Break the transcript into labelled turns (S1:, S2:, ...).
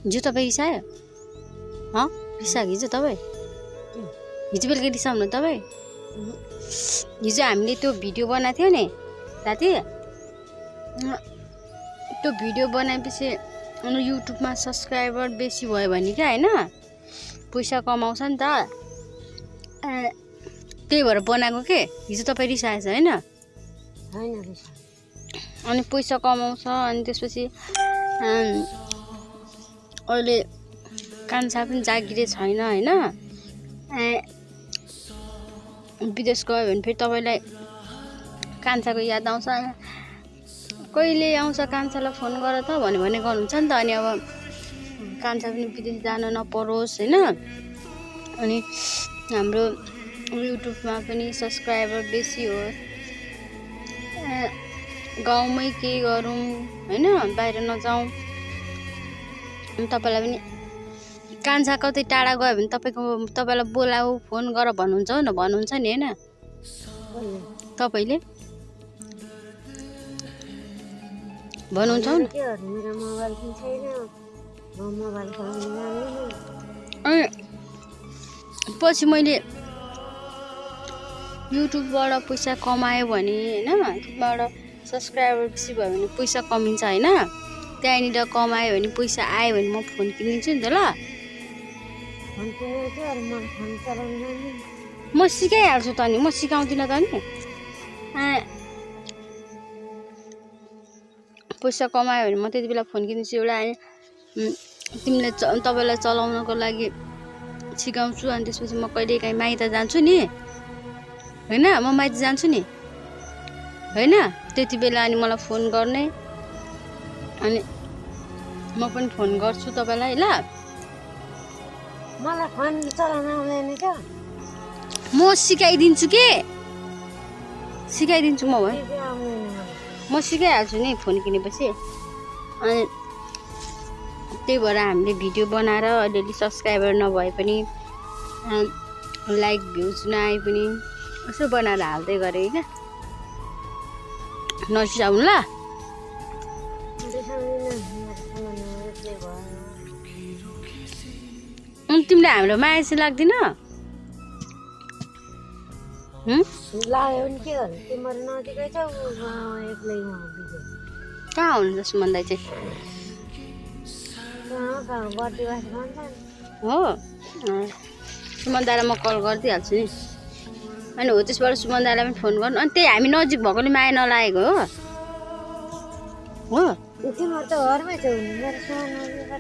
S1: हिजो तपाईँ रिसायो रिसाएको हिजो तपाईँ हिजो बेलुका रिसाउनु तपाईँ हिजो हामीले त्यो भिडियो बनाएको थियो नि साथी त्यो भिडियो बनाएपछि युट्युबमा सब्सक्राइबर बेसी भयो भने क्या होइन पैसा कमाउँछ नि त त्यही भएर बनाएको के हिजो तपाईँ रिसाएछ होइन अनि पैसा कमाउँछ अनि त्यसपछि अहिले कान्छा पनि जागिरे छैन होइन विदेश गयो भने फेरि तपाईँलाई कान्छाको याद आउँछ कहिले आउँछ कान्छालाई फोन गर त भने गर्नुहुन्छ नि त अनि अब कान्छा पनि विदेश जान नपरोस् होइन अनि हाम्रो युट्युबमा पनि सब्सक्राइबर बेसी हो गाउँमै के गरौँ होइन बाहिर नजाउँ तपाईँलाई पनि कान्छा कतै टाढा गयो भने तपाईँलाई बोलाऊ फोन गर भन्नुहुन्छ नि होइन तपाईँले भन्नुहुन्छ नि अनि पछि मैले युट्युबबाट पैसा कमायो भने होइन युट्युबबाट सब्सक्राइबर बेसी भयो भने पैसा कमिन्छ होइन त्यहाँनिर कमायो भने पैसा आयो भने म फोन किनिदिन्छु नि त ल म सिकाइहाल्छु त नि म सिकाउँदिनँ त नि पैसा कमायो भने म त्यति बेला फोन किनिदिन्छु एउटा तिमीले तपाईँलाई चलाउनको लागि सिकाउँछु अनि त्यसपछि म कहिलेकाहीँ माइत जान्छु नि होइन म माइत जान्छु नि होइन त्यति बेला अनि मलाई फोन गर्ने अनि म पनि फोन गर्छु तपाईँलाई ल
S2: मलाई फोन चलाउन आउँदैन क्या
S1: म सिकाइदिन्छु के सिकाइदिन्छु म सिकाइहाल्छु नि फोन किनेपछि अनि त्यही भएर हामीले भिडियो बनाएर अलिअलि सब्सक्राइबर नभए पनि लाइक भ्युज नआए पनि यसो बनाएर हाल्दै गरेँ क्या नसिसाउनु ल अनि तिमीले हाम्रो माया चाहिँ लाग्दैन
S2: लाग्यो भने के गर्नु तिम्रो नजिकै छ एक्लै
S1: कहाँ हुनुहुन्छ सुमन दाइ चाहिँ हो सुमन दाइलाई म कल गरिदिइहाल्छु नि अनि हो त्यसबाट सुमन दाइलाई पनि फोन गर्नु अनि त्यही हामी नजिक भएकोले माया नलागेको हो
S2: तिमीहरू त घरमै छौ मेरो